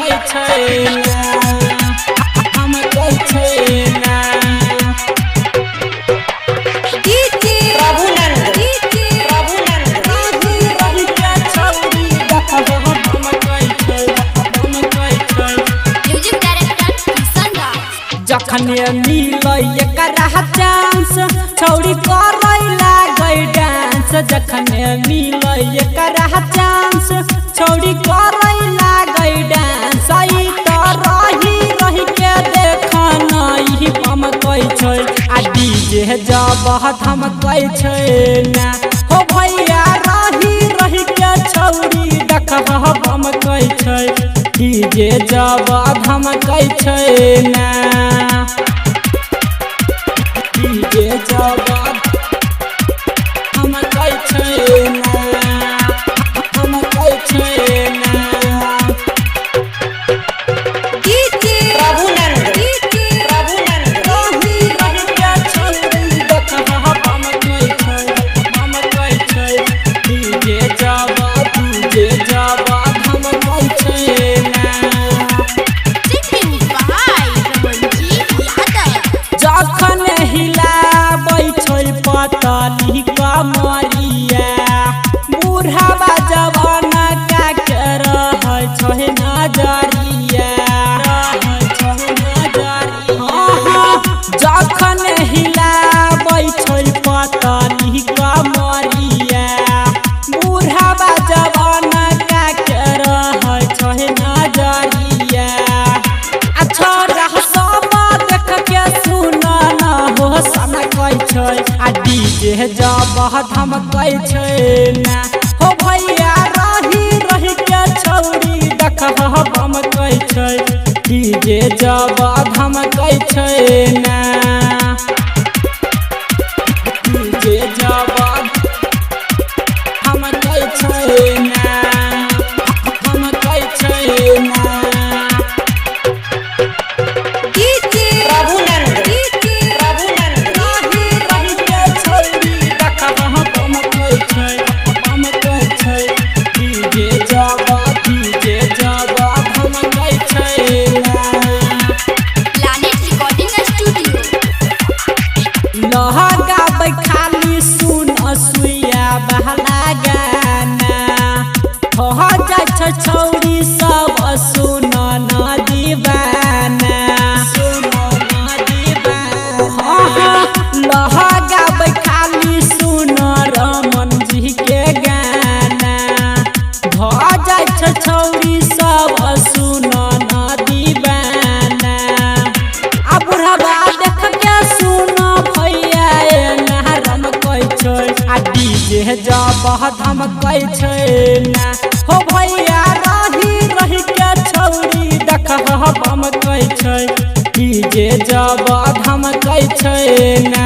धमकै छै ना, धमकै छै ना। प्रभुनंद, प्रभुनंद, रही रही के छौरी देखब धमकै छै, धमकै छै। म्यूजिक डायरेक्टर किशन राज। जखने मिलै एकरा चांस, छौरी करै लागै डांस। जखने मिलै एकरा चांस, छौरी करै लागै डांस। ई त रही रही के देखनै पमकै छै, आ डीजे जब धमकै छै ना। हो भैया रही रही के छौरी देखब बमकै छै, डीजे जब धमकै छै ना। डीजे जब धमकै छै ना, धमकै छै ना। प्रभुनंद, प्रभुनंद, रही रही के छौरी देखब बमकै छै, बमकै छै। डीजे जब, डीजे जब धमकै छै ना। Singing by Ramanjeet Yadav. जखन हिलाबै छै पतली कमरिया, बुढ़ाबा जवाना का के रहै छै नजरिया, रहै छै नजरिया। जखन हिलाबै छै पतली कमरिया, बुढ़ाबा जवाना का के रहै छै नजरिया। अच्छा सब देख के सुन न हो सनकै छै, आ डीजे जब धमकै छै ना। हो भैया रही रही के छौरी देखब बमकै छै, डीजे जब धमकै छै ना। डीजे जब धमकै छै ना, धमकै छै ना। प्रभुनंद, प्रभुनंद, रही रही के छौरी देखब बमकै छै, बमकै छै। डीजे जब, डीजे जब धमकै छै ना। Planet recording studio. लहगाबै खाली सुन सुइया बहला गाना, हो जाइ छै छौरी सब सुन न दीवाना, सुन न दीवाना। लहगाबै खाली सुन रमन जी के गाना, भ जाइ छै छौरी सब सुन न दीवाना। आ बुढ़ाबा देख के सुन भैया एना रमकै छै, आ डीजे जब धमकै छै ना। हो भैया रही रही के छौरी देखब बमकै छै, डीजे जब धमकै छै ना।